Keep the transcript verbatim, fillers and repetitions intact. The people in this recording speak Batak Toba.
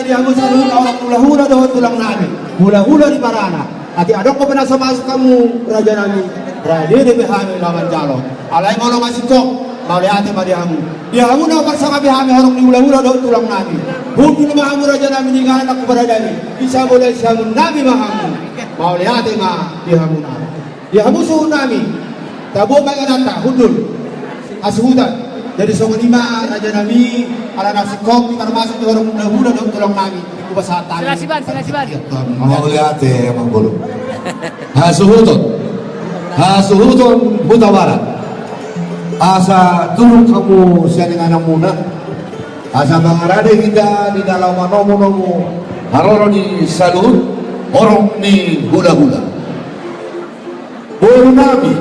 Di hamu saluhutna horong ni hulahula dohot tulang nami, hulahula di barana. Atik adong dope na so masuk hamu raja nami, rade dope hami laho manjalo. Alai molo masingkop, mauliate ma di hamu. Di hamu na huparsangapi hami horong ni hulahula dohot tulang nami. Hundul ma hamu raja nami di inganan na huparade i. Di sabodai siamun nami ma hamu. Mauliate ma di hamu na. Di hamu suhut nami, tabo ma ingananta, hundul. Hasuhuton. Jadi songon i ma raja nami, ala na singkop di parmasuk di horong ni hulahula dohot tulang nami. Hupasahat hami. Silasiban, silasiban. Mauliate, Amang Boru. Hasuhuton. Hasuhuton Hutabarat. Asa turun hamu sian ingananmuna. Asa mangarade hita di na laho manomu-nomu haroro ni saluhut horong ni hulahula. Boru nami,